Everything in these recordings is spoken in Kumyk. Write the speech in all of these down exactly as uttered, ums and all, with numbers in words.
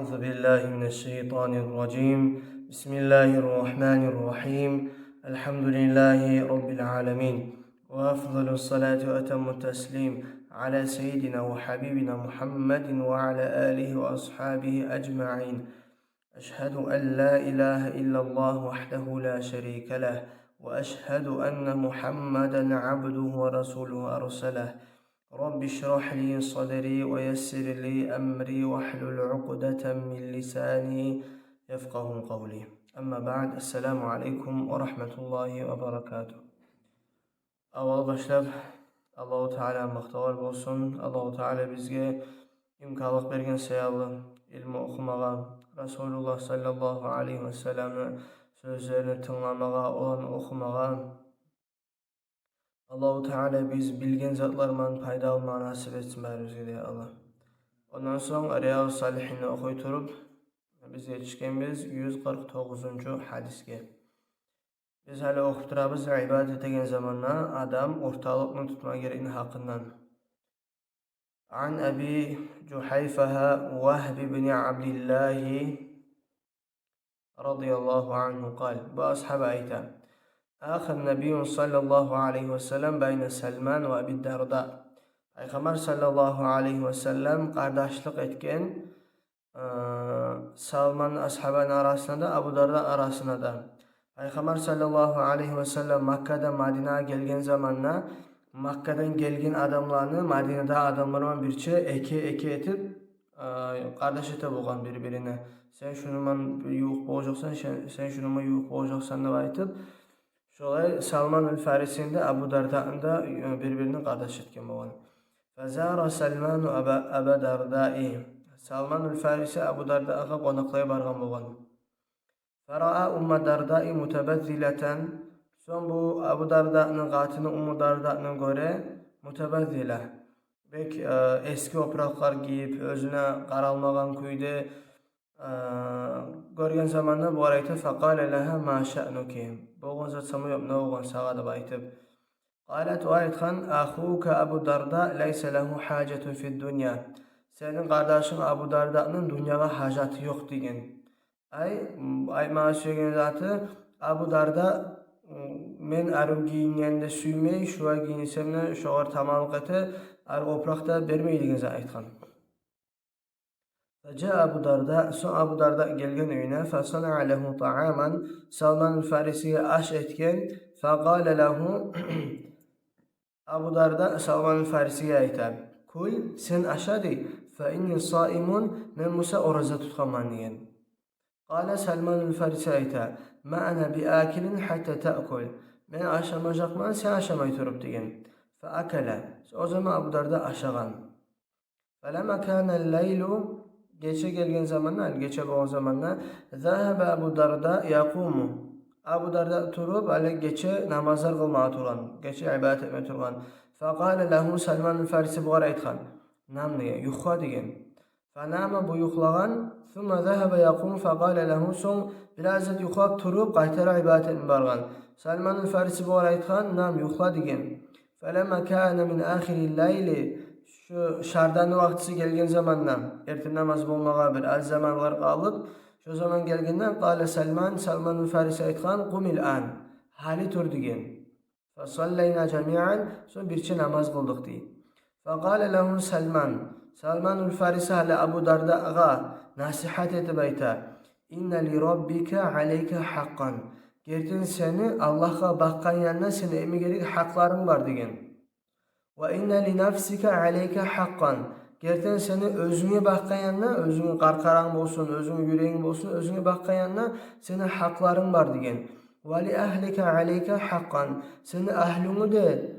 أعوذ بالله من الشيطان الرجيم. بسم الله الرحمن الرحيم. الحمد لله رب العالمين. وأفضل الصلاة وأتم التسليم على سيدنا وحبيبنا محمد وعلى آله وأصحابه أجمعين. أشهد أن لا إله إلا الله وحده لا شريك له، وأشهد أن محمدا عبده ورسوله أرسله. رب اشرح لي صدري ويسر لي أمري واحلل عقدة من لساني يفقه قولي. أما بعد، السلام عليكم ورحمة الله وبركاته. Аввал башлап Аллагьу Таалагъа макътавлар болсун. Аллагьу Таала бизге имканлыкъ берген саялы илму охумагъа, Расулуллагь саллаллагьу алайгьи васалламны сёзлерин тынгламагъа, оланы охумагъа. Аллагьу Таала биз билген затлардан пайда алмагъа насип этсин барыбызгъа да, я Аллагь. Ондан сонг Риязу Салигьинни охуй туруп, биз етишгенбиз юз къыркъ тогъузунчу гьадисге. Биз гьали охуп турабыз ибадат этеген заманда адам орталыкъны тутма герекни гьакъындан. عن أبي جحيفة وهب بن عبد الله رضي الله عنه قال. Бу асгьаба айта: آخى النبي صلى الله عليه وسلم بين سلمان وأبي الدرداء. Пайхаммар саллаллагьу алайгьи васаллам къардашлыкъ этген Салман асгьабаны арасына да, Абу Дарда арасына да. Пайхаммар саллаллагьу алайгьи васаллам Маккадан Мадинагъа гелген заманда, Маккадан гелген адамланы Мадинадагъы адамлар булан бирче эки-эки этип, къардаш эте болгъан бир-бирине. Сен шуну булан ювукъ болажакъсан, сен, сен шуну булан ювукъ болажакъсан деп айтып, шолай Салманул Фарисини де, Абу Дарданы да бир-бирине къардаш этген болгъан. فزار سلمان أبا، أبا الدرداء. Салманул Фариси Абу Дардагъа къонакълай баргъан болгъан. فرأى أم الدرداء متبذلة. Сонг бу Абу Дарданы къатыны Умму Дарданы гёре мутабаззила. Бек эски опуракълар гийип, оьзюне къаралмагъан кюйде гёрген заманда бугъар айта: فقال لها: ما شأنك؟ Болгъан зат сама ёкъ, не болгъан сагъа деп айтып. قالت, о айтгъан: أخوك أبو الدرداء ليس له حاجة في الدنيا. Сени къардашынг Абу Дарданы дюньягъа гьажаты ёкъ деген. Ай, айтмагъа сюеген заты, Абу Дарда мен арив гийингенни сюймей, шулай гийинсем де шогъар таманлыкъ эте, арив опуракъ да бермей деген зат айтгъан. فجاء أبو الدرداء, сонг Абу Дарда гелген уьюне, فصنع له طعاما, Салманул Фарисиге аш этген, فقال له, Абу Дарда Салманул Фарисиге айта: كل, сен аша дей, فإني صائم, мен буса ораза тутгъанман деген. قال سلمان الفارسي, айта: ما أنا بآكل حتى تأكل, мен ашамажакъман сен ашамай туруп деген. فأكل, о заман Абу Дарда ашагъан. فلما كان الليل, гече гелген заманда, гече болгъан заманда, ذهب أبو الدرداء يقوم, Абу Дарда туруп, гьали гече намазлар къылмагъа тургъан, гече ибадат этме тургъан. فقال له سلمان الفارسي, бугъар айтгъан: نم деген, юхла деген. فنام, бу юхлагъан. ثم ذهب يقوم فقال له, сонг бираз зат юхлап туруп, къайтара ибадат этме баргъан. Салманул Фариси бугъар айтгъан: نم, юхла деген. فلما كان من آخر الليل, шу шарданы вакътиси гелген заманда, эртен намаз болмагъа бир аз заманлар къалып, шу заман гелгенде, قال سلمان, Салманул Фариси айтгъан: قم الآن, гьали тур деген. فصلينا جميعا, сонг бирче намаз къылдыкъ дей. فقال له سلمان, Салманул Фариси гьали Абу Дардагъа насигьат этип айта: إن لربك عليك حقا, гертиден сени Аллагьгъа бакъгъан янда сени этме герек гьакъларынг бар деген. وإن لنفسك عليك حقا, гертиден сени оьзюнге бакъгъан янда, оьзюнгню къаркъаранг болсун, оьзюнгню юрегинг болсун, оьзюнге бакъгъан янда сени гьакъларынг бар деген. ولأهلك عليك حقا, сени агьлюнгню де,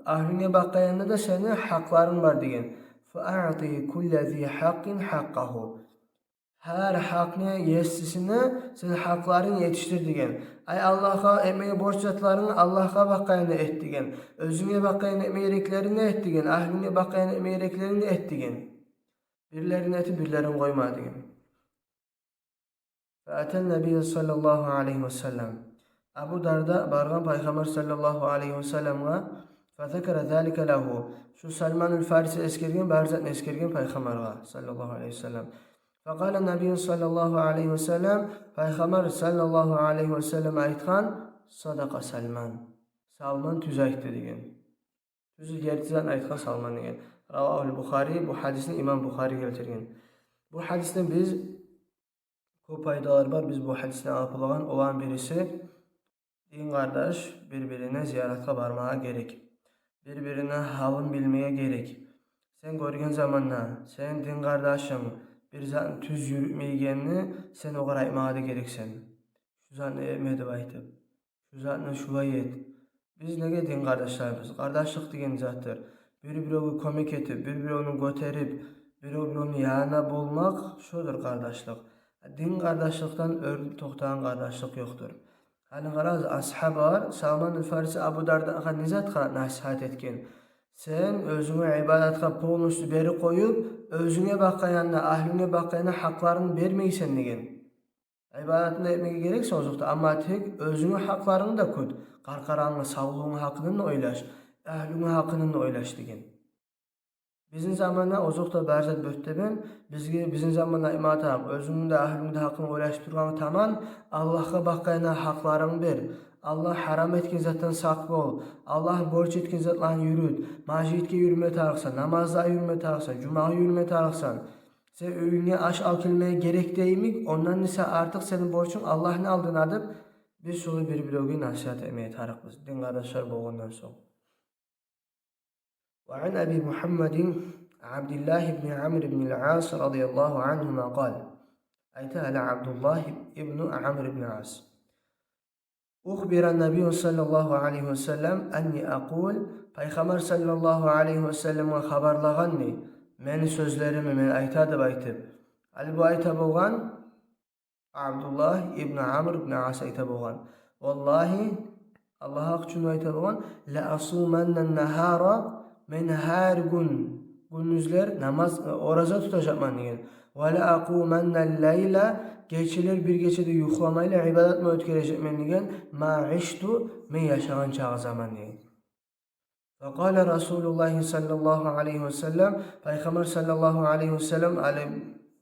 агьлюнге бакъгъан янда да сени гьакъларынг бар деген. فأعط كل ذي حق حقه, гьар гьакъны есисине сен гьакъларын етишдир деген. Ай, Аллагьгъа этмеге борч затларынгны Аллагьгъа бакъгъан янда эт деген. Оьзюнге бакъгъан янда этме гереклерин эт деген. Агьлюнге бакъгъан янда этме гереклерин эт деген. Бирлерин этип, бирлерин къойма деген. فأتى النبي صلى الله عليه وسلم. Абу Дарда баргъан Пайхаммар саллаллагьу алайгьи васалламгъа, فذكر ذلك له. Шу Салманул Фариси эсгерген, бар затны эсгерген Пайхаммаргъа саллаллагьу алайгьи васаллам. Факъала набийю саллаллагьу алайгьи ва саллам, пайхаммар саллаллагьу алайгьи ва саллам айтгъан: «Садакъа Салман». Салман тюз айтды деген. Тюз, герти затны айтгъан Салман деген. Равагьул Бухари, бу гьадисни имам Бухари гелтирген. Бу гьадисден биз кёп пайдалар бар, биз бу гьадисден алып болагъан. Оланы бириси: дин къардаш бир-бирине зияратгъа бармагъа герек. Бир-бирине гьалын билмеге герек. Сен гёрген заманда сени дин къардашынг бир затны тюз юрютмейгенни, сен огъар айтмагъа да герексен. Шу затны этме деп айтып, шу затны шулай эт. Биз неге дин къардашларбыз? Къардашлыкъ деген затдыр. Бир-биревге кёмек этип, бир-биревню гётерип, бирев-биревню янында болмакъ, шодур къардашлыкъ. Дин къардашлыкъдан оьр токътагъан къардашлыкъ ёкъдур. Гьали къарагъыз, асгьабалар, Салман аль-Фариси Абу Дардагъа не затгъа насигьат этген? Сен оьзюнгню ибадатгъа полностью берип къоюп, оьзюнге бакъгъан янында, агьлюнге бакъгъан янында гьакъларынгны бермейсен деген. Ибадатны да этмеге герексен озокъда, амма тек оьзюнгню гьакъларынгны да кют. Къаркъарангны, савлугъунгну гьакъындан да ойлаш, агьлюнгню гьакъындан да ойлаш деген. Бизин заманда озокъда бары зат бёттебен, бизге, бизин заманда айтма тарыкъ: оьзюнгню де, агьлюнгню де гьакъын ойлашып тургъанынг таман, Аллагьгъа бакъгъан янында гьакъларынгны бер. Аллагь гьарам этген затдан сакъ бол. Аллагь борч этген затланы юрют. Межитге юрюме тарыкъсан, намазгъа юрюме тарыкъсан, жумагъа юрюме тарыкъсан. Сен уьюнге аш алып гелмеге герек де йимик, ондан эсе артыкъ сени борчунг Аллагьны алдында деп, биз шолай бир-биревге насигьат этмеге тарыкъбыз, дин къардашлар болгъандан сонг. Ва ан Аби Мухаммадин Абдиллагь ибн Амр ибн аль-Ас радияллагьу ангьума къал. Айта гьали Абдуллагь ибн Амр ибн Ас: «Ухбира набийю саллаллагьу алайгьи ва саллам анни акъул», пайхаммар саллаллагьу алайгьи ва салламгъа хабарлагъанны мени сёзлеримни мен айта деп айтып. Гьали бу айта болгъан, Абдуллагь ибн Амр ибн Ас айта болгъан: «Валлагьи, Аллагь гьакъ учун айта болгъан, ла асуманна нагьара, мен гьар гюн гюндюзлер намаз, ораза тутажакъман», – деген. «Ва ла акъуманна лайла, гечелер бир гече де юхламайлы ибадат булан оьтгережекмен», – деген. «Ма ишту, мен яшагъан чагъы заман», – деген. Факъала Расулуллагьи саллаллагьу алайгьи ва саллам, пайхаммар саллаллагьу алайгьи ва саллам гьали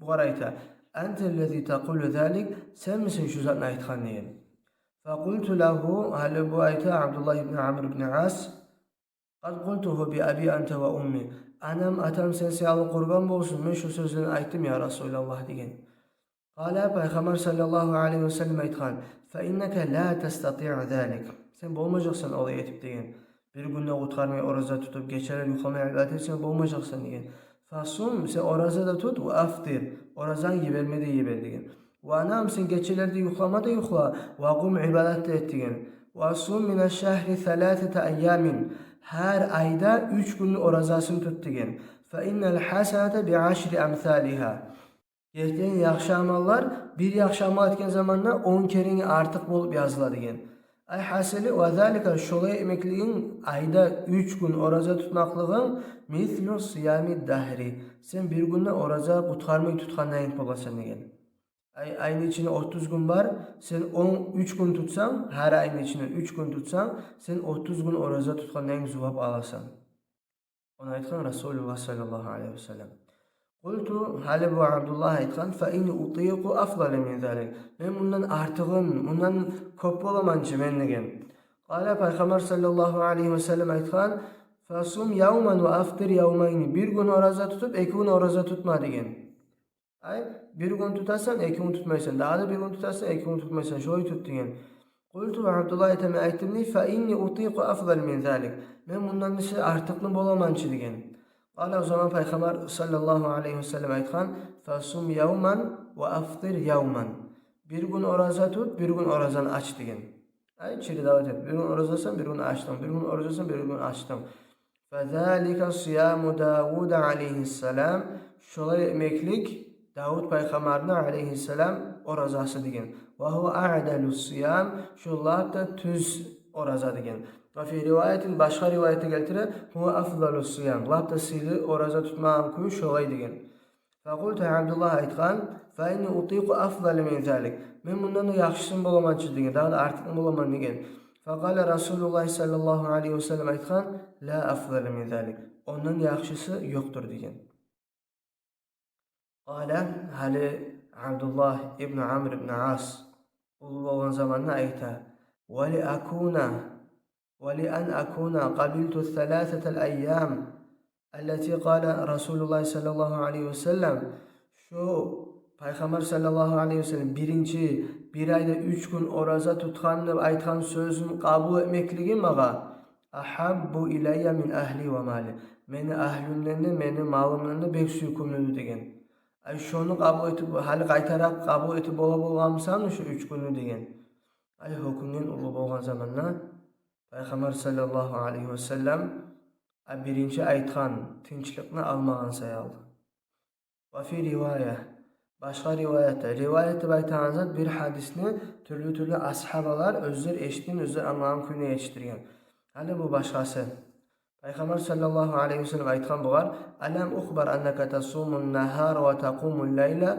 бугъар айта: «Анта ллази такъулу залик, сенмисен шу затны айтгъан?» – деген. Факъулту лагьу, гьали бу айта, Абдуллагь ибн Амр ибн Ас: «Къад къултугьу би аби анта ва умми. Анам, атам сен саялы къурбан болсун, мен шу сёзлени айтдым, я Расулаллагь», – деген. Къала, пайхаммар саллаллагьу алайгьи ва саллам айтгъан: «Фа иннака ла тастатиъу залик. Сен болмажакъсан олай этип, – деген. – Бир гюн де къутгъармай ораза тутуп, гечелер юхламай ибадат этип сен болмажакъсан», – деген. «Фасум, сен ораза да тут, ва афтир, оразангны йиберме де йибер», – деген. «Ва нам, сен гечелерде юхлама да юхла, ва къум, ибадат да эт», – деген. «Ва сум мина шшагьри саласата айямин, гьар айда уьч гюнню оразасын тут», – деген. «Фа иннал хасаната би ашри амсалигьа. Гертиден яхшы амаллар, бир яхшы амал этген заманда он керенге артыкъ болуп языла», – деген. Ай гьасили, «ва залика, шолай этмеклигинг, айда уьч гюн ораза тутмакълыгъынг, мислу сиями дагьри, сен бир гюн де ораза къутгъармай тутгъандай боласан», – деген. Ай, айны ичинде отуз гюн бар, сен он уьч гюн тутсанг, гьар айны ичинде уьч гюн тутсанг, сен отуз гюн ораза тутгъандай зувап аласан. Ону айтгъан Расулуллагь саллаллагьу алайгьи ва саллам. Къулту, гьали бу Абдуллагь айтгъан: «Фа инни утикъу афдала мин залик. Мен мундан артыгъын, мундан кёп боламан чы мен», – деген. Къала, пайхаммар саллаллагьу алайгьи ва саллам айтгъан: «Фасум явман ва афтир явмайни. Бир гюн ораза тутуп, эки гюн ораза тутма», – деген. Ай, бир гюн тутасан, эки гюн тутмайсан, дагъы да бир гюн тутасан, эки гюн тутмайсан, шолай тут, – деген. Къулту, Абдуллагь айта, мен айтдым дей: «Фа инни утикъу афдала мин залик. Мен мундан эсе артыкъны боламан чы», – деген. Къала, о заман пайхаммар саллаллагьу алайгьи ва саллам айтгъан: «Фасум явман ва афтир явман. Бир гюн ораза тут, бир гюн оразаны ач», – деген. Ай, чередовать эт. Бир гюн оразасан, бир гюн ачдынг, бир гюн оразасан, бир гюн ачдынг. «Фазалика сияму Давуда алайгьиссалам». Шолай этмеклик Давуд пайхаммарны, алайгьиссалам, оразасы, – деген. «Ва гьува аъдалу сиям». Шо лап да тюз ораза, – деген. «Ва фи риваятин», башгъа риваятда гелтире: «Гьува афдалу сиям». Лап да сыйлы ораза тутмагъан кюй шолай, – деген. Факъулту, Абдуллагь айтгъан: «Фа инни утикъу афдала мин залик. Мен мундан да яхшысын боламан чы, – деген, – дагъы да артыкъны боламан», – деген. Факъала Расулуллагь саллаллагьу алайгьи ва саллам айтгъан: «Ла афдала мин залик. Ондан яхшысы ёкъдур», – деген. Къала, гьали Абдуллагь ибну Амр ибну Ас уллу болгъан заманда айта: «Ва ли акуна, ва ли ан акуна къабилту саласатал айям аллати къала Расулуллагь саллаллагьу алайгьи ва саллам». Шо Пайхаммар саллаллагьу алайгьи ва саллам биринчи бир айда уьч гюн ораза тутгъан деп айтгъан сёзюн къабул этмеклиги магъа «ахаббу илайя мин агьли ва мали». Мени агьлюмден де, мени малымдан да бек сюйкюмлюдю деген. Ай, шону къабул этип, гьали къайтаракъ къабул этип бола болгъанмысан шо уьч гюнню деген. Ай, гьёкюнген уллу болгъан заманда Пайхаммар саллаллагьу алайгьи ва саллам а биринчи айтгъан тынчлыкъны алмагъан саялы. Ва фи ривая, башгъа риваятда. Риваят деп айтагъан зат бир гьадисни тюрлю-тюрлю асгьабалар оьзлер эшитген, оьзлер англагъан кюйде етишдирген. Гьали бу башгъасы. Пайхаммар саллаллагьу алайгьи ва саллам айтгъан бугъар: «Алам ухбар аннака тасумун нагьара ва такъумул лайла?»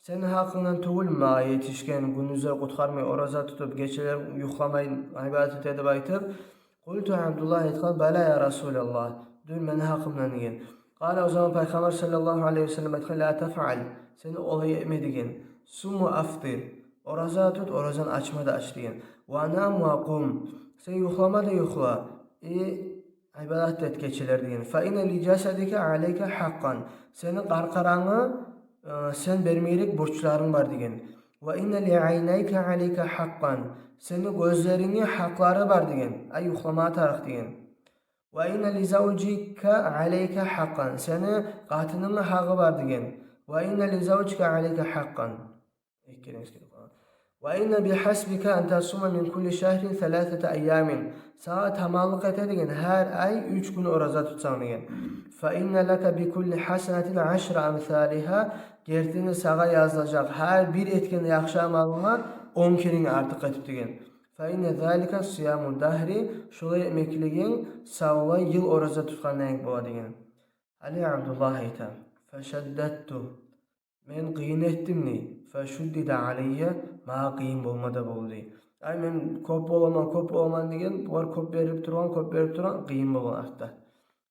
Сени гьакъынгдан тюгюлмю магъа етишген, гюндюзлер къутгъармай ораза тутуп, гечелер юхламай ибадат эте деп айтып? Къулту, Абдуллагь айтгъан: «Бала я Расулаллагь, дюр мени гьакъымдан», – деген. Къала, о заман Пайхаммар саллаллагьу алайгьи ва саллам айтгъан: «Ла тафъал, сен олай этме», – деген. «Сум ва афтир, ораза тут, оразаны ачма да ач», – деген. «Ва нам ва къум, сен юхлама да юхла, и ибадат да эт гечелер», – деген. «Фа инна ли жасадика алайка гьакъкъан, сени къаркъарангны, э, сен бермеклик борчларынг бар», – деген. «Ва инна ли айнайка алайка гьакъкъан, сени гёзлерингни гьакълары бар», – деген. «Ай, юхлама тарыкъ», – деген. «Ва инна ли завжика алайка гьакъкъан, сени къатынынгны гьакъы бар», – деген. «Ва инна ли завжика алайка гьакъкъан». Эккелеңиз келип къалгъан. «Ва инна би гьасбика ан тасума мин кулли шагьрин саласата айямин. Сагъа таманлыкъ эте, – деген, – гьар ай уьч гюн ораза тутсанг», – деген. «Фа инна лака би кулли гьасанатин ашра амсалигьа. Гертиден сагъа язылажакъ гьар бир этген яхшы амалынга он керен артыкъ этип», – деген. «Фа инна залика сияму дагьри, шолай этмеклигинг савлай йыл ораза тутгъандан йимик бола», – деген. Гьали Абдуллагь айта: «Фашаддатту, мен къыйын этдим, – дей. – Фашуддида алайя, магъа къыйын болма да болду», – дей. «Ай, мен кёп боламан, кёп боламан», – деген, булар кёп берип тургъан, кёп берип тургъан, къыйын болгъан артда.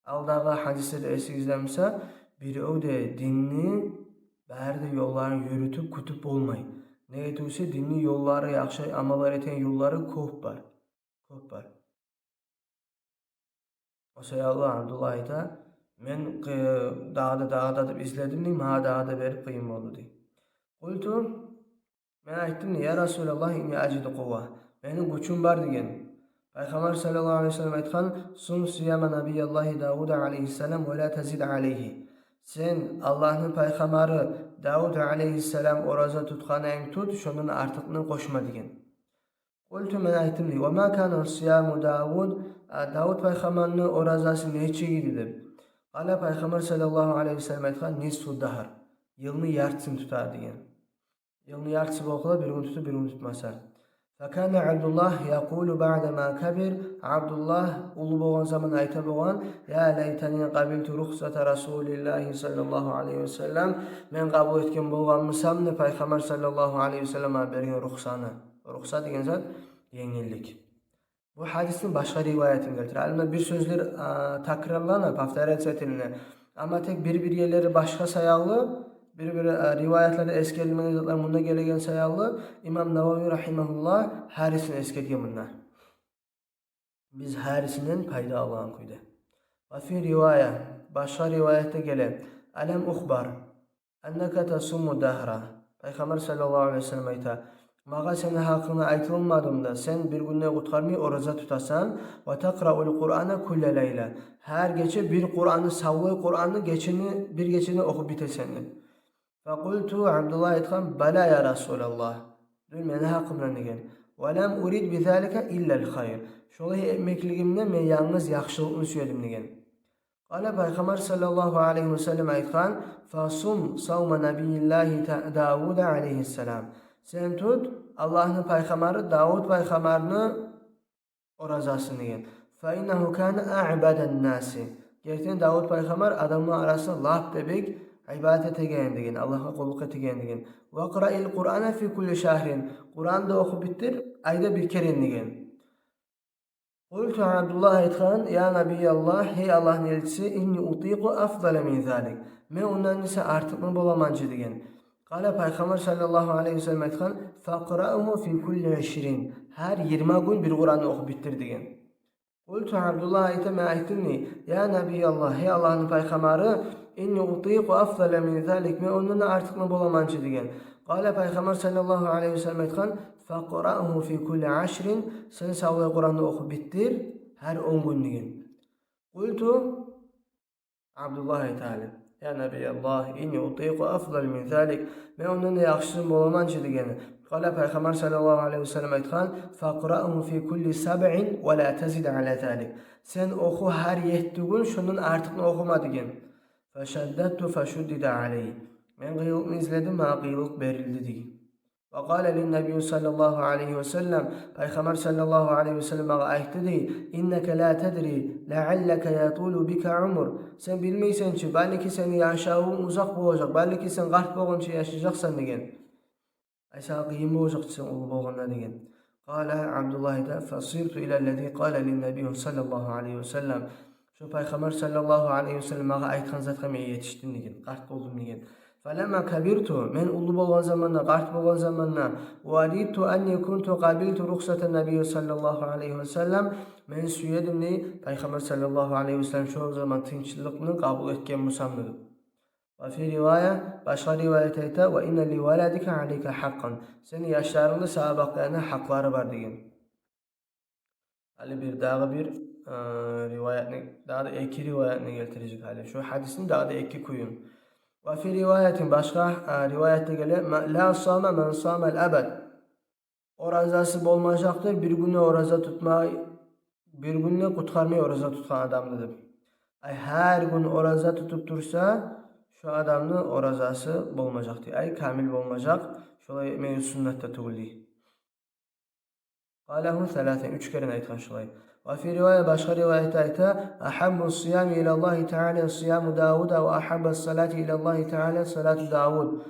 Алдагъы гьадислерде эсигиздемиса, бирев де динни бары да ёлларын юрютюп, кютюп болмай. Неге тюгюл эсе, динни ёллары, яхшы амаллар этеген ёллары кёп бар. Кёп бар. О саялы Абдуллагь айта: «Мен къы-, дагъы да, дагъы да деп изледим, – дей, – магъа дагъы да берип къыйын болду», – дей. «Къулту, мен айтдым, – дей, – я Расулаллагь, инни ажиду къувва, мени гючюм бар», – деген. Пайхаммар саллаллагьу алайгьи ва саллам айтгъан: «Сум сияма набияллагьи Давуда алайгьиссалам ва ла тазид алайгьи. Сен Аллагьны пайхаммары Давуд алайгьиссалам ораза тутгъанын тут, шондан артыкъны къошма», – деген. «Къулту, мен айтдым, – дей, – ва ма кана сияму Давуд, а, Давуд пайхаммарны оразасы нечик эди?» – деп. Къала, Пайхаммар саллаллагьу алайгьи ва саллам айтгъан: «Нисфу дагьр, йылны яртысын тутар», – деген. Йылны яртысы болуп къала, бир гюн тутуп, бир гюн тутмаса. «Факана Абдуллагь якъулу баъда ма кабир». Абдуллагь уллу болгъан заман айта болгъан: «Я лайтани къабилту рухсата Расулиллагьи саллаллагьу алайгьи ва саллам. Мен къабул этген болгъанмысам да Пайхаммар саллаллагьу алайгьи ва саллам магъа берген рухсаны». Рухса деген зат – енгиллик. Бу гьадисни башгъа риваятын гелтире. Алимлер бир сёзлер, а, такрарлана, повторяться этилине. Амма тек бир-бир ерлери башгъа саялы, бир-бир, а, риваятларда эсгерилмеген затлар мунда гелеген саялы, имам Навави рагьимагьуллагь гьарисин эсгерген мунда. Биз гьарисинден пайда алагъан кюйде. Ва фи ривая, башгъа риваятда геле: «Алам ухбар аннака тасуму дагьра». Пайхаммар саллаллагьу алайгьи ва саллам айта: «Магъа сени гьакъынгда айтылмадымы да, сен бир гюн де къутгъармай ораза тутасан, ва такъраул Къуръана кулла лайла, гьар гече бир Къуръанны, савлай Къуръанны гечени, бир гечеде охуп битесен», – деп. «Факъулту», Абдуллагь айтгъан: «Бала, я Расулаллагь, дюр мени гьакъымдан», – деген. «Ва лам урид би залика иллал хайр. Шолай этмеклигимден мен янгыз яхшылыкъны сюедим», – деген. Къала, Пайхаммар саллаллагьу алайгьи ва саллам айтгъан: «Фасум савма набийллагьи Та-, Давуда алайгьиссалам. Сен тут Аллагьны пайхаммары Давуд пайхаммарны оразасын», – деген. «Фа иннагьу кана аъбадан наси. Гертиден Давуд пайхаммар адамлар арасында лап да бек ибадат этеген», – деген, Аллагьгъа къуллукъ этеген деген. «Вакъраил Къуръана фи кулли шагьрин. Къуръан да охуп битдир айда бир керен», – деген. Къулту, Абдуллагь айтгъан: «Я Набияллагь, гьей Аллагьны элчиси, инни утикъу афдала мин залик. Мен ондан эсе артыкъмы боламан чы?» — деген. Къала, Пайхаммар саллаллагьу алайгьи ва саллам айтгъан: «Факъраъгьу фи кулли ишрин. Гьар йигирма гюн бир Къуранны охуп битдир», — деген. Къулту, Абдуллагь айта, мен айтдым дей: «Я Набияллагь, гьей Аллагьны Пайхаммары, инни утикъу афдала мин залик. Мен ондан да артыкъмы боламан чы?» — деген. Къала, Пайхаммар саллаллагьу алайгьи ва саллам айтгъан: «Факъраъгьу фи кулли ашрин. Сен савлай Къуранны охуп битдир гьар он гюн», — деген. Къулту, Абдуллагь айта гьали: «Я Набияллагь, инни утикъу афдала мин залик. Мен ондан да яхшысын боламан чы», — деген. Къала, Пайхаммар саллаллагьу алайгьи ва саллам айтгъан: «Факъраъгьу фи кулли сабъин ва ла тазид ала залик. Сен оху гьар етти гюн, шондан артыкъны охума», — деген. «Фашаддадту фашуддида алайя. Мен къыйынлыкъны изледим, магъа къыйынлыкъ берилди», — деген. Ва къала лин-набий саллаллагьу алайгьи ва саллам, Пайхаммар саллаллагьу алайгьи ва саллам магъа айтды дей: «Иннака ла тадри, лаъаллака ятулу бика умр. Сен билмейсен чи, балики сени яшавунг узакъ болажакъ, балики сен къарт болгъунча яшажакъсан», — деген. Ай, сагъа къыйын болажакъ чы сен уллу болгъанда, деген. Къала, Абдуллагь айта: «Фасирту илаллази къала лин-набий саллаллагьу алайгьи ва саллам. Шо Пайхаммар саллаллагьу алайгьи ва саллам магъа айтгъан затгъа мен етишдим, — деген. — Къарт болдум», — деген. «Фаламма кабирту, мен уллу болгъан заманда, къарт болгъан заманда, ва радиту анни кунту къабилту рухсата-ннабий саллаллагьу алайгьи ва саллам, мен сюедим дей, Пайхаммар саллаллагьу алайгьи ва саллам шо заман тынчлыкъны къабул этген бусам», — деди. Ва фи ривая, башгъа риваят айта: «Ва инна ли валадика алайка хьакъкъан. Сени яшларынгны сагъа бакъгъанына гьакълары бар», — деген. Гьали бир, дагъы бир, э, риваятны, дагъы да эки риваятны гелтирежек гьали. Шо гьадисни дагъы да эки кююн. Ва фи риваятин, башгъа, э, риваятда геле: «Ма-, ла сама ман самал абад. Оразасы болмажакъдыр бир гюн де ораза тутмай, бир гюн де къутгъармай ораза тутгъан адамны», — деп. Ай, гьар гюн ораза тутуп турса, шо адамны оразасы болмажакъ дей. Ай, камил болмажакъ. Шолай этмеги суннат да тюгюл дей. Къалагьу саласан, уьч керен айтгъан шолай. Ва фи ривая, башгъа риваятда айта: «Агьаббу-с-сиями илаллагьи таала сияму Давуда ва агьаббу-с-салати илаллагьи таала салату Давуд».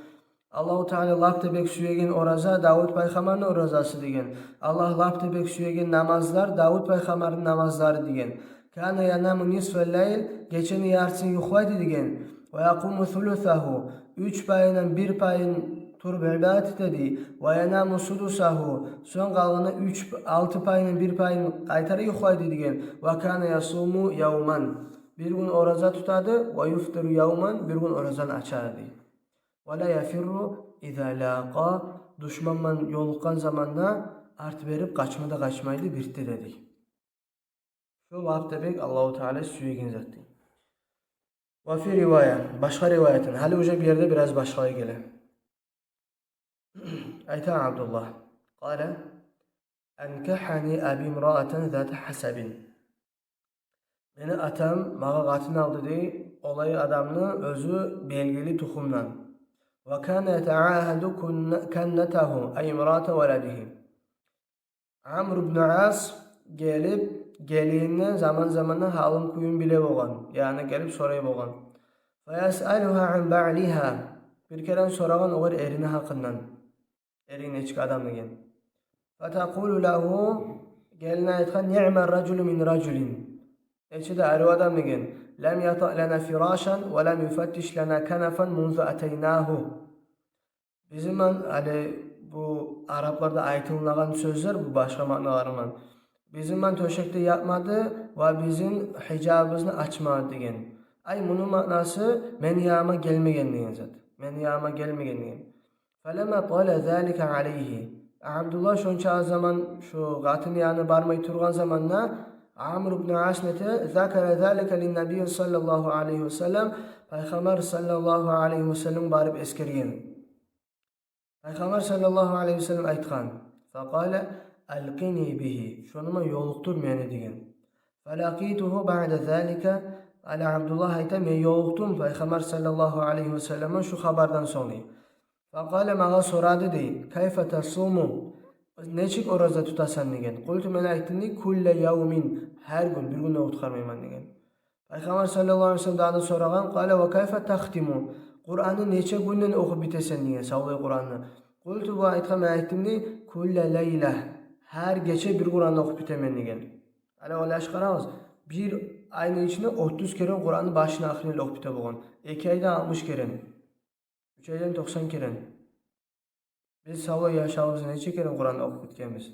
Аллагьу Таала лап да бек сюеген ораза Давуд пайхаммарны оразасы, деген. Аллагь лап да бек сюеген намазлар Давуд пайхаммарны намазлары, деген. «Кана янаму нисфал-лайл, гечени яртысын юхлайды, деген. Ва якъуму сулусагьу, уьч пайындан бир пайын туруп ибадат этеди. Ва янаму судусагьу, сонг къалгъаны уьч, алты пайындан бир пайын къайтара юхлайды, деген. Ва кана ясуму явман, бир гюн ораза тутады, ва юфтиру явман, бир гюн оразаны ачады, дей. Ва ла яфирру иза лакъа, душман булан ёлукъгъан заманда арт берип къачма да къачмайды, бирт де», — деди. Шо лап да бек Аллагьу Таала сюеген зат, дей. Ва фи ривая, башгъа риваятын, гьали уже бу ерде бираз башгъалай геле. Айта Абдуллагь: «Къала: анкахани аби имраатан зата хьасабин. Мени атам магъа къатын алды, дей, олай адамны, оьзю белгили тухумдан. Ва кана ятаагьаду кунна-, каннатагьу, ай имраата валадигьи». Амр ибн Ас гелип, гелинни заман-заманда гьалын-кююн биле болгъан, яни гелип сорай болгъан. «Фаясъалугьа ан баълигьа». Бир керен сорагъан огъар эрини гьакъындан. «Эринг нечик адам?» — деген. «Фатакъулу лагьу», гелин айтгъан: «Ниъма ражулу мин ражулин». «Нече де арив адам», — деген. «Лам ятаъ лана фирашан ва лам юфаттиш лана канафан мунзу атайнагьу». Бизин булан, гьали бу арапларда айтылагъан сёзлер, бу башгъа маъналары булан. Бизин булан тёшек де япмады ва бизин гьижабыбызны ачмады, деген. Ай, муну маънасы, мени яныма гелмеген деген зат. Мени яныма гелмеген деген. «Фаламма тала залика алайгьи». Абдуллагь шонча заман шо къатынны янына бармай тургъан заманда, Амр ибн Ас нете, «закара залика лин-набий саллаллагьу алайгьи ва саллам», Пайхаммар саллаллагьу алайгьи ва саллам барып эсгерген. Пайхаммар саллаллагьу алайгьи ва саллам айтгъан: «Факъала: алкъини бигьи, шону булан ёлукътур мени», — деген. «Фалакъитугьу баъда залика», гьали Абдуллагь айта, мен ёлукъдум Пайхаммар саллаллагьу алайгьи ва саллам булан шу хабардан сонг. «Факъала», магъа сорады, дей: «Кайфа тасуму, нечик ораза тутасан?» — деген. «Къулту», мен айтдым, дей: «Кулла явмин, гьар гюн, бир гюн де къутгъармайман», — деген. Пайхаммар саллаллагьу алайгьи ва саллам дагъы да сорагъан: «Къала: ва кайфа тахтиму, Къуранны нече гюнден охуп битесен?» — деген, савлай Къуранны. «Къулту», бу айтгъан, мен айтдым, дей: «Кулла лайла, гьар гече бир Къуранны охуп битемен», — деген. Гьали ойлашып къарагъыз, бир айны ичинде отуз керен Къуранны башын ахырын охуп бите болгъан. Эки айда алтмыш керен. Уьч айдан токъсан керен. Биз савлай яшавубузда нече керен Къуранны охуп битгенбиз?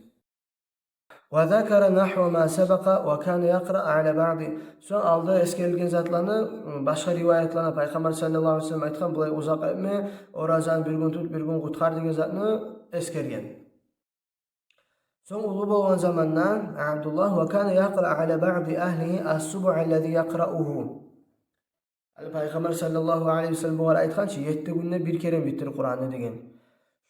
وذكر نحو ما سبق وكان يقرأ على بعض. Сонг алда эсгерилген затланы, ы, башгъа риваятланы, Пайхаммар саллаллагьу алайгьи ва саллам айтгъан, булай узакъ этме, оразаны бир гюн тут, бир гюн къутгъар деген затны эсгерген. Сонг уллу болгъан заманда Абдуллагь, وكان يقرأ على بعض أهله السبع الذي يقرأه. Гьали Пайхаммар саллаллагьу алайгьи ва саллам бугъар айтгъан чы, етти гюнде бир керен битир Къуранны деген.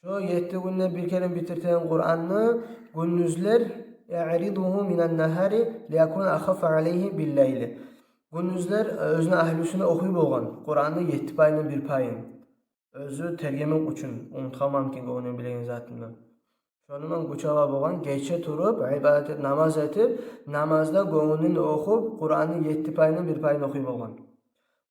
Шо етти гюнде бир керен битиртеген Къуранны гюндюзлер, يعرضه من النهار ليكون أخف عليه بالليل. Гюндюзлер, э, оьзюню агьлюсюне охуй болгъан Къуранны етти пайындан бир пайын. Оьзю тергемек учун, унутгъан мумкин гёнгюню билеген затындан. Шону ман гюч ала болгъан, гече туруп, ибадат этип, намаз этип, намазда гёнгюнден охуп, Къуранны етти пайындан бир пайын охуй болгъан.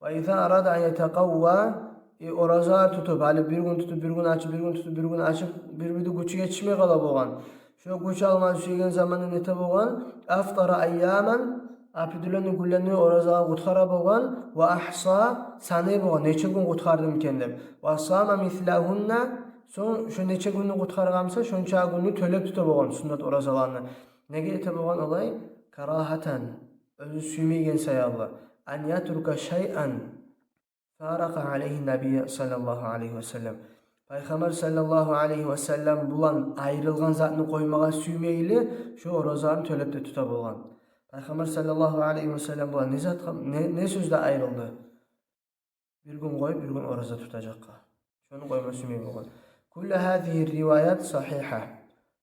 وإذا أراد أن يتقوى, э, оразалар тутуп, гьали бир гюн тутуп, бир гюн ачып, бир гюн тутуп, бир гюн ачып, бир-бирде гючю етишмей къала болгъан. Шо гюч алма сюеген заманда нете болгъан? أفطر أياما, определённый гюнлени оразалагъа къутгъара болгъан, وأحصى, санай болгъан, нече гюн къутгъардым экен деп. وصام مثلهن, сонг шо нече гюнню къутгъаргъан буса, шонча гюнню тёлеп тута болгъан суннат оразаланы. Неге эте болгъан олай? كراهة, оьзю сюймейген саялы. أن يترك شيئا فارق عليه النبي صلى الله عليه وسلم. Пайхаммар саллаллагьу алайгьи ва саллам булан айрылгъан затны къоймагъа сюймейли, шо оразаны тёлеп де тута болгъан. Пайхаммар саллаллагьу алайгьи ва саллам булан не затгъа, не, не сёзде айрылды? Бир гюн къоюп, бир гюн ораза тутажакъгъа. Шону къойма сюймей болгъан. كل هذه الروايات صحيحة.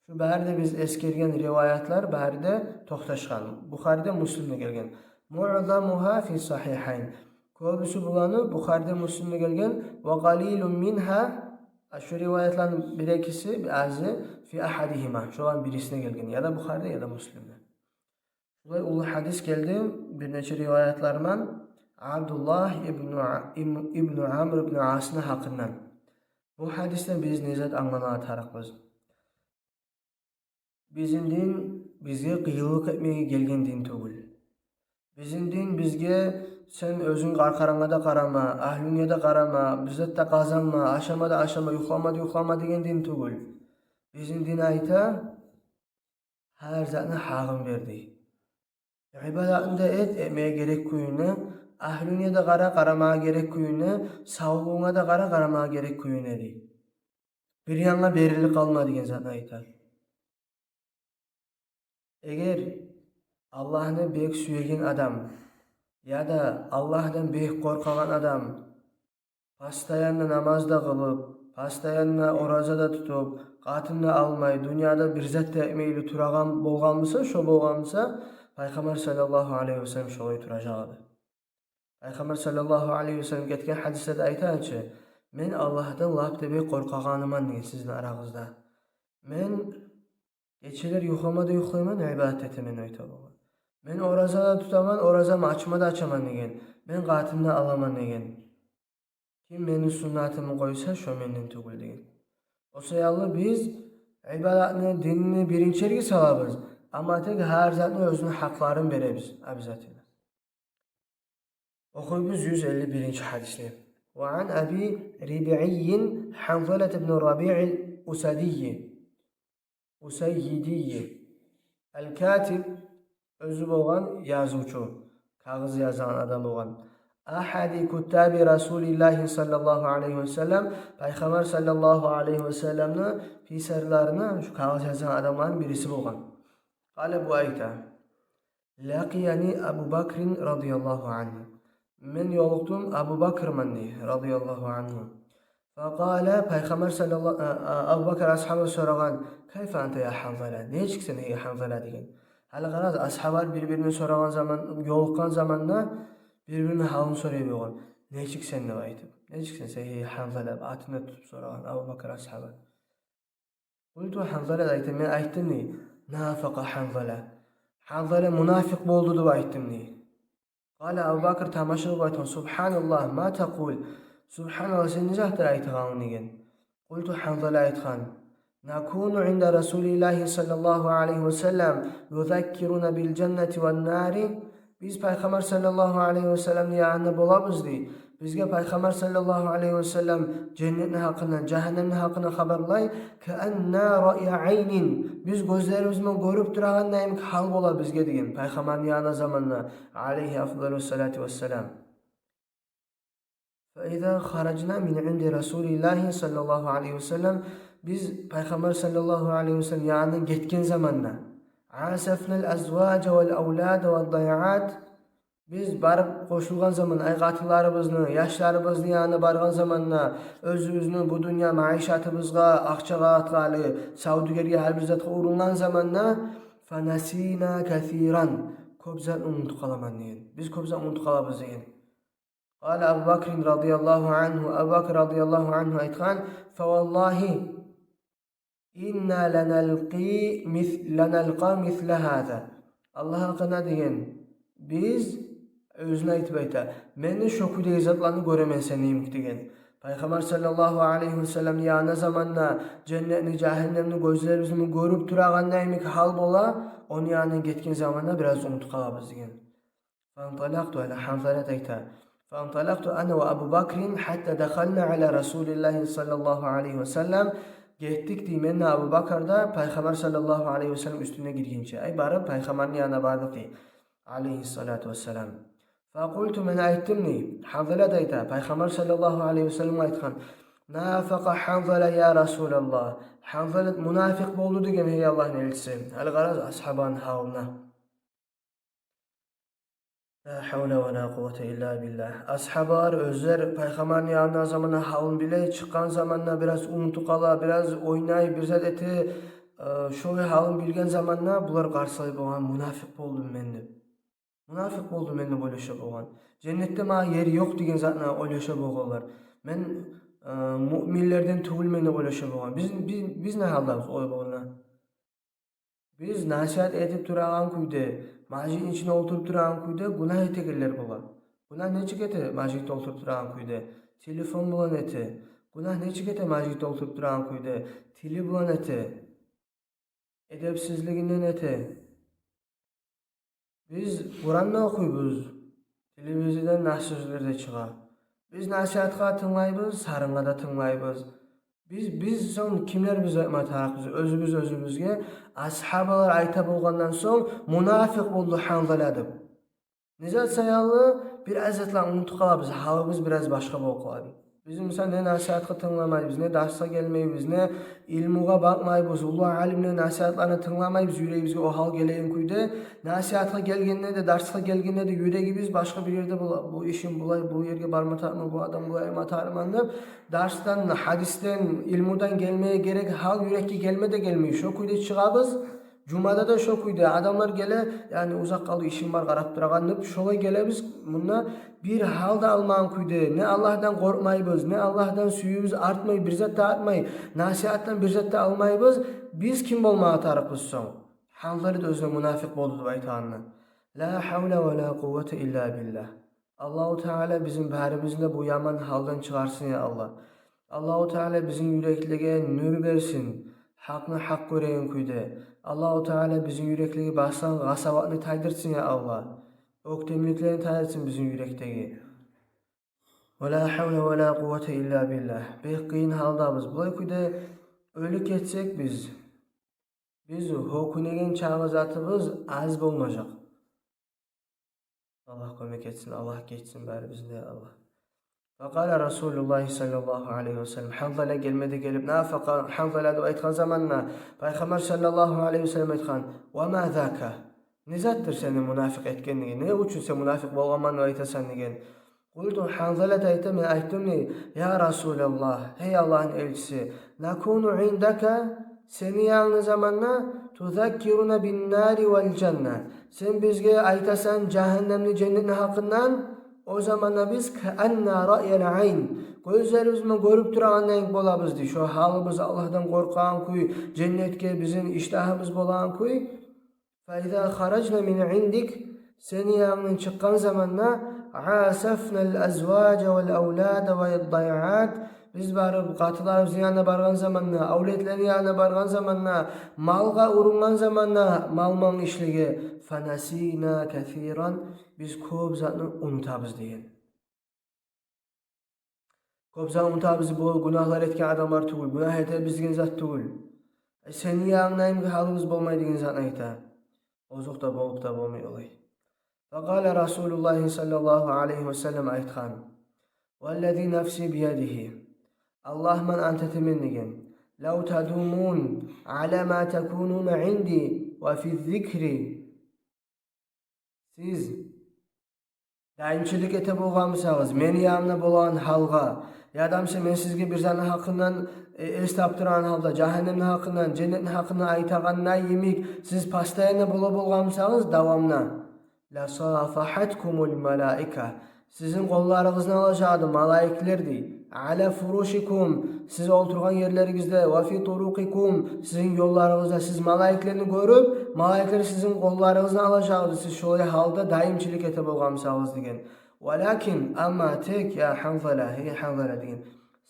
Шу бары да биз эсгерген риваятлар бары да токъташгъан. Бухариде, Муслимде гелген. معظمها في الصحيحين. Кёбюсю буланы Бухариде, Муслимде гелген. وقليل منها, а шу риваятланы бир-экиси, азы, في أحدهما. Шоланы бирисинде гелген. Яда Бухариде, яда Муслимде. Шулай уллу гьадис гелди бир нече риваятлар ман Абдуллагь ибну А-, ибну, ибну Амр ибну Асны гьакъындан. Бу гьадисден биз не зат англама тарыкъбыз? Бизин дин бизге къыйынлыкъ этмеге гелген дин тюгюл. Бизин дин бизге сен оьзюнг къаркъарангъа да къарама, агьлюнге де къарама, бир зат да къазанма, ашама да ашама, юхлама да юхлама деген дин тюгюл. Бизин дин айта, гьар затны гьакъын бер дей. Ибадатны да эт, этмеге герек кююне, агьлюнге де къара, къарамагъа герек кююне, савлугъунга да къара, къарамагъа герек кююне дей. Бир янгъа берилип къалма деген затны айта. Эгер Аллагьны бек сюеген адам яда Аллагьдан бек къоркъагъан адам постоянно намаз да къылып, постоянно ораза да тутуп, къатын да алмай, дюньяда бир зат да этмейли турагъан болгъан буса, шо болгъан буса, Пайхаммар саллаллагьу алайгьи ва саллам шолай туражакъ эди. Пайхаммар саллаллагьу алайгьи ва саллам гетген гьадислерде айта чы: «Мен Аллагьдан лап да бек къоркъагъаныман, — деген, — сизин арагъызда. Мен гечелер юхлама да юхлайман, ибадат этемен», — айта болгъан. «Мен ораза да тутаман, оразамны ачма да ачаман, — деген. — Мен къатын да аламан, — деген. — Ким мени суннатымны къойса, шо менден тюгюл», — деген. О саялы биз ибадатны, динни биринчи ерге салабыз, амма тек гьар затны оьзюню гьакъларын беребиз обязательно. Охуйбуз юз элли биринчи гьадисни. وعن أبي ربعي حنظلة بن ربيع الأسدي. Усаййидийи. Ал-Катиб, оьзю болгъан язывчу, кагъыз язагъан адам болгъан. Ахади куттаби Расулиллагьи саллаллагьу алайгьи ва саллам, Пайхаммар саллаллагьу алайгьи ва салламны писарьларыны, шу кагъыз язагъан адамланы бириси болгъан. Къала, бу айта: «Лакъияни Абу Бакрин радияллагьу ангьу». Мен ёлукъдум Абу Бакр ман дей, радияллагьу ангьу. Факъала, Пайхаммар саллаллагьу, а, а, Абу Бакр асгьаба сорагъан: «Кайфа анта я Ханзала? Нечик сен, гьей Ханзала?» — деген. Гьали къарагъыз, асгьабалар бир-бирине сорагъан заман, ёлукъгъан заманда бир-бирине гьалын сорай болгъан. «Нечик сен?» — деп айтып. «Нечик сен, сен, гьей Ханзала?» — деп атын да тутуп сорагъан Абу Бакр асгьаба. Къулту, Ханзала айта, мен айтдым дей: «Нафакъа Ханзала. Ханзала мунафикъ болду», — деп айтдым дей. Къала, Абу Бакр тамаша къылып айтгъан: «Субгьаналлагь, ма такъул? Субгьаналлагь, сен не затлар айтагъанынг?» — деген. Къулту, Ханзала айтгъан: نكون عند رسول الله صلى الله عليه وسلم يذكرنا بالجنة والنار. Биз Пайхаммар саллаллагьу алайгьи васалламны янында болабыз, дей. Бизге Пайхаммар саллаллагьу алайгьи васаллам женнетни гьакъындан, жагьаннемни гьакъындан хабарлай. كأننا رأي عين. Биз гёзлерибиз булан гёрюп турагъандай йимик гьал бола бизге, деген, Пайхаммарны янында заманда, алайгьи афдалу салату вассалам. فإذا خرجنا من عند رسول الله صلى الله عليه وسلم. Биз Пайхаммар саллаллагьу алайгьи васаллам янындан гетген заманда, عازفنا الأزواج والأولاد والضيعات. Биз барып къошулгъан заман, ай, къатынларыбызны, яшларыбызны янына баргъан заманда, оьзюбюзню бу дюнья маишатыбызгъа, акъчагъа, атгъалы, савдюгерге, гьар бир затгъа урунгъан заманда, فنسينا كثيرا. Кёп затны унутуп къаламан, деген. Биз кёп затны унутуп къалабыз, деген. قال أبو بكر رضي الله عنه, Абу Бакр радияллагьу ангьу айтгъан: فوالله إنا لنلقي مث-, لنلقى مثل هذا. Аллагь гьакъына, деген, биз, оьзюне айтып айта, мен де шо кюйдеги затланы гёремен сени йимик, деген. Пайхаммар саллаллагьу алайгьи васалламны янында заманда женнетни, жагьаннемни гёзлерибиз булан гёрюп турагъандай йимик гьал бола, ону янындан гетген заманда бираз унутуп къалабыз, деген. فانطلقت, гьали Гьанзалат айта. فانطلقت أنا وأبو بكر حتى دخلنا على رسول الله صلى الله عليه وسلم. Гетдик, дей, мен де, Абу Бакр да, Пайхаммар саллаллагьу алайгьи васаллам уьстюне гиргинче. Ай, барып Пайхаммарны янына бардыкъ, дей, алайгьи салату вассалам. فقلت, мен айтдым, дей, Гьанзалат айта, Пайхаммар саллаллагьу алайгьи васалламгъа айтгъан: نافق حنظلة يا رسول الله. Гьанзалат мунафикъ болду, деген, гьей Аллагьны элчиси. Гьали къарагъыз асгьабаны гьалына. لا حول ولا قوة إلا بالله. Асгьабалар оьзлер Пайхаммарны янында заманда гьалын биле, чыкъгъан заманда бираз унутуп къала, бираз ойнай, бир зат эте, э, шолай гьалын билген заманда булар къарсалай болгъан: мунафикъ болдум мен деп. Мунафикъ болдум мен деп ойлаша болгъан. Женнетде магъа ер ёкъ деген затны ойлаша болгъанлар. Мен, э, муъминлерден тюгюлмен деп ойлаша болгъан. Биз, биз, биз не гьалдабыз олай болгъанда? Биз насигьат этип турагъан кюйде, межитни ичинде олтуруп турагъан кюйде гюнагь этегенлер бола. Гюнагь нечик эте межитде олтуруп турагъан кюйде? Телефон булан эте. Гюнагь нечик эте межитде олтуруп турагъан кюйде? Тили булан эте. Эдепсизлигинден эте. Биз Къуран да охуйбуз, телевизордан нагь сёзлер де чыгъа. Биз насигьатгъа тынглайбыз, сарынгъа да тынглайбыз. Биз, биз сонг кимлербиз деп айтма тарыкъбыз оьзюбюз оьзюбюзге? Асгьабалар айта болгъандан сонг, мунафикъ болду Гьанзала деп. Не зат саялы? Бираз затланы унутуп къалабыз, гьалыбыз бираз башгъа болуп къалады. Биз, мисал, не насигьатгъа тынгламайбыз, не дарсгъа гелмейбиз, не илмугъа бакъмайбыз, уллу алимлени насигьатларына тынгламайбыз, юрегибизге о гьал гелеген кюйде. Насигьатгъа гелгенде де, дарсгъа гелгенде де юрегибиз башгъа бир ерде бола. Бу ишим булай, бу ерге барма тарыкъман, бу адам булай айтма тарыкъман деп, дарсдан, гьадисден, илмудан гелмеге герек гьал юрекге гелме де гелмей. Шо кюйде чыгъабыз. Жумада да шо кюйде адамлар геле, яни, узакъ къалды, ишим бар, къарап турагъан деп, шолай гелебиз. Мунда бир гьал да алмагъан кюйде, не Аллагьдан къоркъмайбыз, не Аллагьдан сююбюз артмай, бир зат да артмай, насигьатдан бир зат да алмайбыз. Биз ким болмагъа тарыкъбыз сонг? Гьанзала да оьзюне мунафикъ болду деп айтагъанда. لا حول ولا قوة إلا بالله. Аллагьу Таала бизин барыбызны да бу яман гьалдан чыгъарсын, я Аллагь. Аллагьу Таала бизин юреклеге нюр берсин, гьакъны гьакъ гёреген кюйде. Аллагьу Таала бизин юреклеге басгъан къасаватны тайдырсын, я Аллагь. Оьктемликлени тайдырсын бизин юрекдеги. ولا حول ولا قوة إلا بالله. Бек къыйын гьалдабыз. Булай кюйде оьлюп гетсек биз, биз гьёкюнеген чакъы затыбыз аз болмажакъ. Аллагь кёмек этсин, Аллагь гечсин барыбызны да, я Аллагь. فقال رسول الله صلى الله عليه وسلم, Гьанзала гелме де гелип, نافق حنظلة деп айтгъан заманда, Пайхаммар саллаллагьу алайгьи васаллам айтгъан: وما ذاك? Не затдыр сени мунафикъ этгендиги? Не учун сен мунафикъ болгъанман деп айтасан? деген. قلت, Гьанзала айта, мен айтдым, дей: يا رسول الله, гьей Аллагьны элчиси, نكون عندك, сени янында заманда, تذكرنا بالنار والجنة, сен бизге айтасан жагьаннемни, женнетни гьакъындан, о заманда биз كأننا رأي العين, гёзлерибиз булан гёрюп турагъандай болабыз, дей. Шо гьалыбыз, Аллагьдан къоркъагъан кюй, женнетге бизин иштагьыбыз болагъан кюй. فإذا خرجنا من عندك, сени янындан чыкъгъан заманда, عازفنا الأزواج والأولاد والضيعات, Биз барып, къатынларыбызны янына баргъан заманда, авлетлени янына баргъан заманда, малгъа урунгъан заманда, мал-мал ишлеге, фанасина касиран, биз кёп затны унутабыз деген. Кёп зат унутабыз, бу гюнагьлар этген адамлар тюгюл, гюнагь этербиз деген зат тюгюл. Э, сени янгындаймы гьалыбыз болмай деген затны айта. Озокъда, болуп да болмай олай. Факъала Расулуллагьи саллаллагьу алайгьи ва саллам айтгъан: «Валлази нафси биядигьи». Аллагь булан ант этемен деген. «Лав тадумун ала ма такунуна инди ва фи зикри». Сиз даимчилик эте болгъан бусагъыз мени янымда болагъан гьалгъа, ядамса мен сизге бир затны гьакъындан, э, эс тапдырагъан гьалда, жагьаннемни гьакъындан, женнетни гьакъындан айтагъанда йимик, сиз постоянно бола болгъан бусагъыз, давамна. «Ла сафахаткумул малаика». Сизин къолларыгъызны алажакъ эди малайиклер, дей. «Ала фурушикум», сиз олтургъан ерлеригизде, «ва фи турукъикум», сизин ёлларыгъызда. Сиз малайиклени гёрюп, малайиклер сизин къолларыгъызны алажакъ эди, сиз шолай гьалда даимчилик эте болгъан бусагъыз деген. «Валакин», амма тек, я Гьанзала, гьей Гьанзала деген.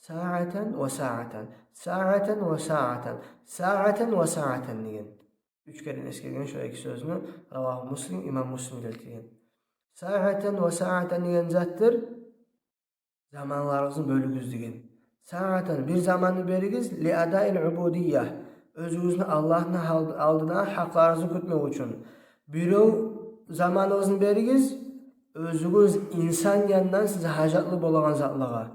«Саатан ва саатан, саатан ва саатан, саатан ва саатан» деген. Уьч керен эсгерген шо эки сёзню, равагьу Муслим, имам Муслим гелтирген. «Саатан ва саатан» деген затдыр, заманларыгъызны бёлюгюз деген. «Саатан», бир заманны беригиз, «ли адаил убудия», оьзюгюзню Аллагьны гьал-, алдына гьакъларыгъызны кютмек учун. Бирев заманыгъызны беригиз, оьзюгюз инсан янындан сиз гьажатлы болагъан затлагъа.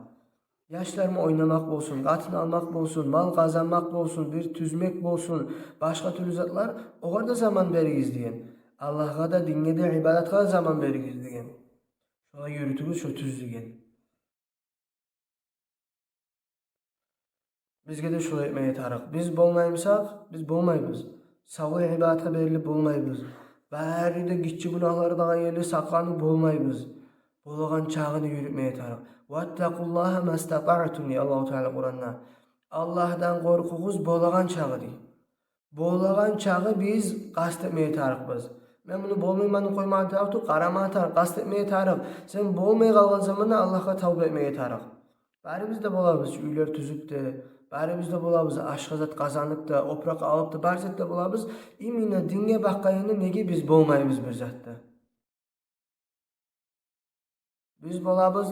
Яшлармы ойнамакъ болсун, къатын алмакъ болсун, мал къазанмакъ болсун, бир тюзмек болсун, башгъа тюрлю затлар, огъар да заман беригиз деген. Аллагьгъа да, динге де, ибадатгъа да заман беригиз деген. Шолай юрютюгюз шо тюз деген. Бизге де шолай этмеге тарыкъ. Биз болмай бусакъ, биз болмайбыз. Савлай ибадатгъа берилип болмайбыз. Бары да гиччи гюнагьлардан ерли сакъланып болмайбыз. Болагъан чагъыны юрютмеге тарыкъ. «Ваттакъуллагьа мастатаътум», дей Аллагьу Таала Къуранда. Аллагьдан къоркъугъуз болагъан чагъы, дей. Болагъан чагъы биз къаст этмеге тарыкъбыз. Мен муну болмайман деп къоймагъа тарыкъ тюгюл, къарамагъа тарыкъ, къаст этмеге тарыкъ. Сен болмай къалгъан заманда Аллагьгъа тавба этмеге тарыкъ. Барыбыз да болабыз уьйлер тюзюп де, барыбыз да болабыз ашгъазат къазанып да, опуракъ алып да, бар зат да болабыз. Именно динге бакъгъан ерде неге биз болмайбыз бир затда? Биз болабыз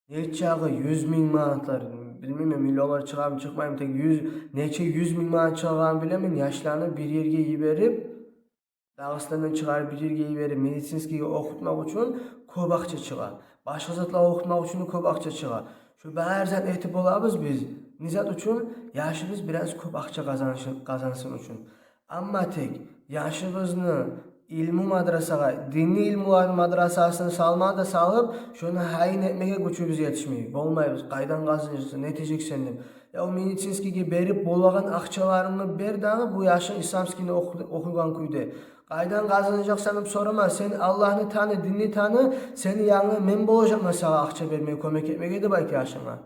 нечагъы юз минг манатлар, билмеймен, миллионлар чыгъамы, чыкъмаймы, тек юз, нече юз минг манат чыгъагъанын билемен, яшланы бир ерге йиберип, Дагъыстандан чыгъарып бир ерге йиберип, медицинскийге охутмакъ учун кёп акъча чыгъа. Башгъа затлагъа охутмакъ учун кёп акъча чыгъа. Шо бары затны этип болабыз биз. Не зат учун? Яшыбыз бираз кёп акъча къазанышын, къазансын учун. Амма тек яшыбызны илму мадрасагъа, динни илмуланы мадрасасына салма да салып, шону гьайын этмеге гючюбюз етишмей. Болмайбыз. Къайдан къазанажакъсан, не этежексен деп. Я о медицинскийге берип болагъан акъчаларынгны бер дагъы, бу яшынг исламскийни оху-, охуйгъан кюйде. Къайдан къазанажакъсан деп сорама, сен Аллагьны таны, динни таны, сени янгынга мен болажакъман сагъа акъча бермеге, кёмек этмеге деп айт яшынга.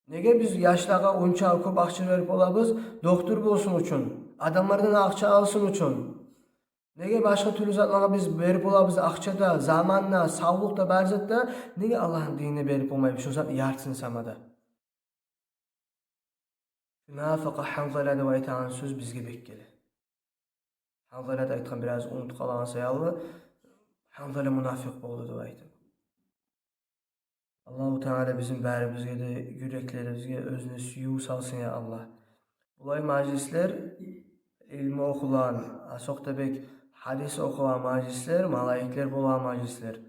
Неге биз яшлагъа онча кёп акъча берип болабыз? Доктор болсун учун, адамлардан акъча алсын учун. Неге башгъа тюрлю затлагъа биз берип болабыз акъча да, заман да, савлукъ да, бар зат да? Неге Аллагьны динине берип болмайбыз шо затны яртысын сама да? Нафакъа Гьанзала деп айтагъан сёз бизге бек геле. Гьанзала да айтгъан, бираз унутуп къалагъан саялы, Гьанзала мунафикъ болду деп айтып. Аллагьу Таала бизин барыбызгъа да, юреклерибизге оьзюне сююв салсын, я Аллагь. Булай мажлислер, илму охулагъан, асокъда бек гьадис охулагъан мажлислер, малайиклер болагъан мажлислер.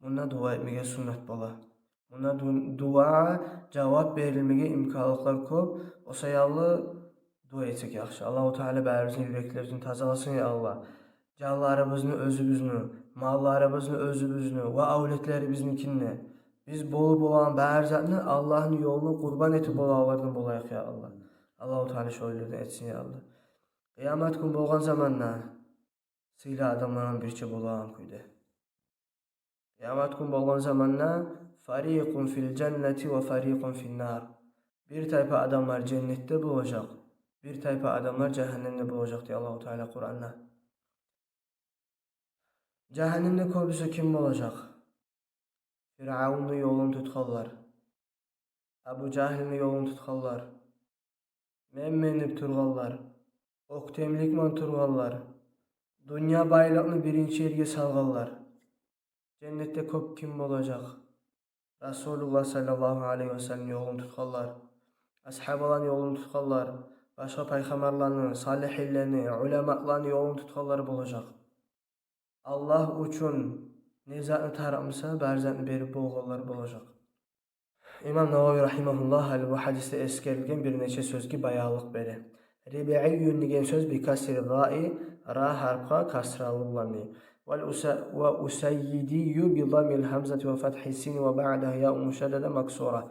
Мунда дуа этмеге суннат бола. Мунда ду-, дуагъа жавап берилмеге имканлыкълар кёп. О саялы дуа этсек яхшы. Аллагьу Таала барыбызны юреклерибизни тазаласын, я Аллагь. Жанларыбызны оьзюбюзню, малларыбызны оьзюбюзню ва авлетлерибизникин де. Биз болуп болагъан бар затны Аллагьны ёлуна къурбан этип болагъанлардан болайыкъ, я Аллагь. Аллагьу Таала шолайлардан этсин, я Аллагь. Къыямат гюн болгъан заманда сыйлы адамлардан бирче болагъан кюйде. Къыямат гюн болгъан заманда: «Фарикъун фил жаннати ва фарикъун фин нар». Бир тайпа адамлар женнетде болажакъ, бир тайпа адамлар жагьаннемде болажакъ, дей Аллагьу Таала Къуранда. Жагьаннемде кёбюсю ким болажакъ? Фиръавнну ёлун тутгъанлар. Абу Жагьлни ёлун тутгъанлар, менмендип тургъанлар, оьктемликмен тургъанлар, дюнья байлыкъны биринчи ерге салгъанлар. Женнетде кёп ким болажакъ? Расулуллагь саллаллагьу алайгьи васалламны ёлун тутгъанлар, асгьабаланы ёлун тутгъанлар, башгъа пайхаммарланы, салигьинлени, уламаланы ёлун тутгъанлар болажакъ. Аллагь учун не затны тарыкъ буса, бар затны берип болгъанлар болажакъ. Имам Нававий рагьимагьуллагь гьали бу гьадисде эсгерилген бир нече сёзге баянлыкъ бере. Рибаийюн деген сёз бикасри раи, ра гьарпгъа касралы булан. Ва уса-, ва усаййидийю бидаммил гьамзати ва фатгьи сини ва баъдагьу яун мушаддада максура.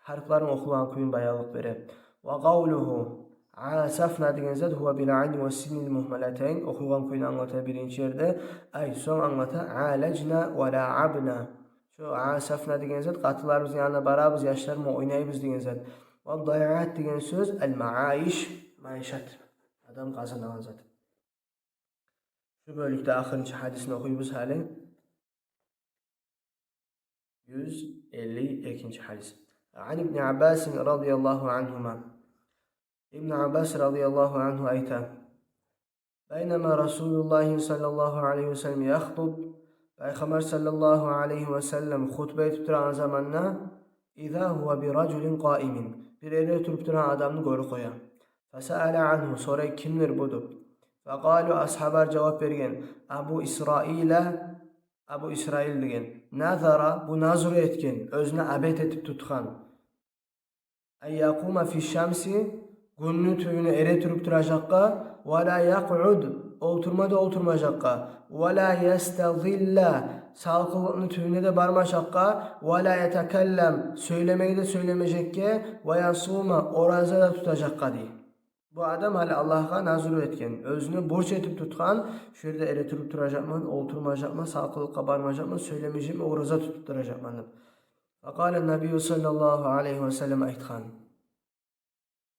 Гьарпларын охулагъан кююн баянлыкъ бере. Ва къавлугьу асафна деген зат гьува бил айни ва синнил мугьмалатайн, охуйгъан кююн англата биринчи ерде, ай, сонг англата алажна ва лаабна. Шо асафна деген зат, къатынларыбызны янына барабыз, яшларыбыз булан ойнайбыз деген зат. Ва дайаат деген сёз ал маиш, маишат, адам къазанагъан зат. Шу бёлюкде ахырынчы гьадисни охуйбуз гьали. Юз элли экинчи гьадис. Ан ибни Аббасин радияллагьу ангьума. Ибн Аббас радияллагьу ангьу айта: «Байнама Расулуллагьи саллаллагьу алайгьи ва саллам яхтуб», Пайхаммар саллаллагьу алайгьи ва саллам хутба этип турагъан заманда, «иза гьува би ражулин къаимин», бир эретуруп турагъан адамны гёрюп къоя. «Фасаала ангьу», сорай: «Кимдир бу?» деп. «Факъалу», асгьабалар жавап берген: «Абу Исраила, Абу Исраил», деген. «Назара», бу назру этген, оьзюне обет этип тутгъан. «Ан якъума фи шамси», гюнню тюбюне эретуруп туражакъгъа, «ва ла якъуд», олтурма да олтурмажакъгъа, «ва ла ястазилла», салкъынлыкъны тюбюне де бармажакъгъа, «ва ла ятакаллам», сёйлемеге де сёйлемежекге, «ва ясума», ораза да тутажакъгъа дей. Бу адам гьали Аллагьгъа назру этген, оьзюне борч этип тутгъан, шу ерде эретуруп туражакъман, олтурмажакъман, салкъынлыкъгъа бармажакъман, сёйлемежекмен, ораза тутуп туражакъман деп. Факъала набийю саллаллагьу алайгьи ва саллам айтгъан: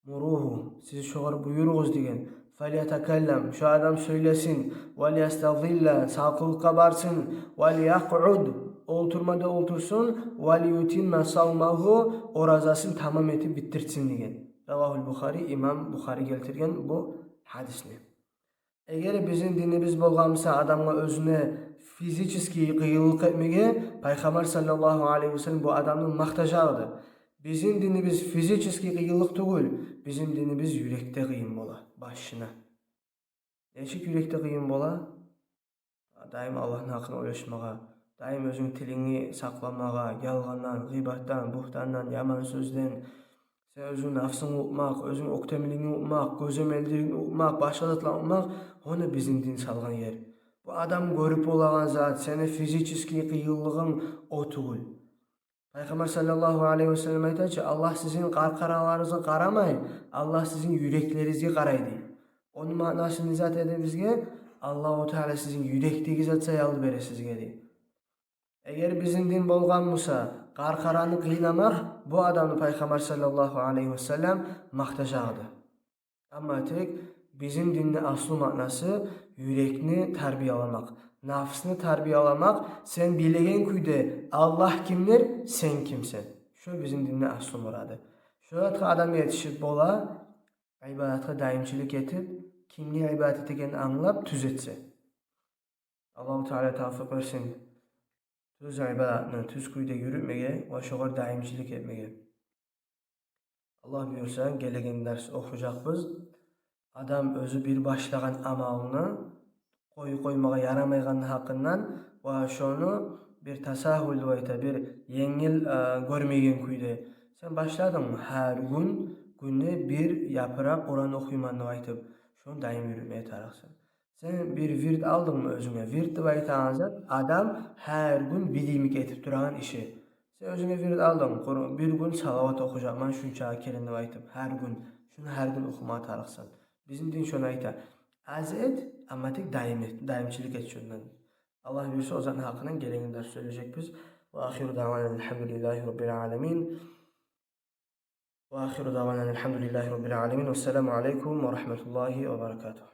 «Муругьу», сиз шогъар буюругъуз деген. «Фалятакаллам», шо адам сёйлесин, «валь ястазилла», салкъынлыкъгъа барсын, «валь якъуд», олтурма да олтурсун, «валь ютимма савмагьу», оразасын тамам этип битдиртсин деген. Равагьуль Бухари, имам Бухари гелтирген бу гьадисни. Эгер бизин динибиз болгъан буса адамгъа оьзюне физический къыйынлыкъ этмеге, Пайхаммар саллаллагьу алайгьи ва саллам бу адамны макътажакъ эди. Бизин динибиз физический къыйынлыкъ тюгюл, бизин динибиз юрекде къыйын бола, башына. Нечик юрекде къыйын бола? Даим Аллагьны гьакъын ойлашмагъа, даим оьзюнг тилингни сакъламагъа, ялгъандан, гъыйбатдан, бугьтандан, яман сёзден. Сен оьзюнг нафсынгны утмакъ, оьзюнг оьктемлигингни утмакъ, гёземеллигингни утмакъ, башгъа затланы утмакъ, ону бизин дин салгъан ер. Бу адам гёрюп болагъан зат, сени физический къыйынлыгъынг о тюгюл. Пайхаммар саллаллагьу алайгьи ва саллам айта чы: «Аллагь сизин къаркъараларыгъызгъа къарамай, Аллагь сизин юреклеригизге къарай», – дей. Ону маънасы не зат эди бизге? Аллагьу Таала сизин юрекдеги зат саялы бере сизге дей. Эгер бизин дин болгъан буса, къаркъараны къыйнамакъ, бу адамны Пайхаммар саллаллагьу алайгьи ва саллам макътажакъ эди. Амма тек бизин динни аслу маънасы юрекни тарбияламакъ, нафсны тарбияламакъ, сен билеген кюйде Аллагь кимдир, сен кимсен. Шо бизин динни аслу мурады. Шо затгъа адам етишип бола, ибадатгъа даимчилик этип, кимге ибадат этегенин англап, тюз этсе. Аллагьу Таала тавфикъ берсин тюз ибадатны тюз кюйде юрютмеге ва шогъар даимчилик этмеге. Аллагь буюрса, гелеген дарс охужакъбыз адам оьзю бир башлагъан амалны къоюп къоймагъа ярамайгъаны гьакъындан ва шону бир тасагьул деп айта, бир енгил, э, гёрмейген кюйде. Сен башладынгмы гьар гюн, гюнде бир япыракъ Къуран охуйман деп айтып, шону даим юрютмеге тарыкъсан. Сен бир вирд алдынгмы оьзюнге? Вирд деп айтагъан зат адам гьар гюн бир йимик этип турагъан иши. Сен оьзюнге вирд алдынг, Къур-, бир гюн салават охужакъман шунча керен деп айтып, гьар гюн, шуну гьар гюн охумагъа тарыкъсан. Бизин дин шону айта. Аз эт, амма тек даим эт, даимчилик эт шондан. Аллагь буюрса, о затны гьакъындан гелеген дарс сёйлежекбиз. Ва ахиру даъвана альхамдулиллагьи раббиль аламин. Ва ахиру даъвана альхамдулиллагьи раббиль аламин. Вассаламу алайкум ва рагьматуллагьи ва баракатугь.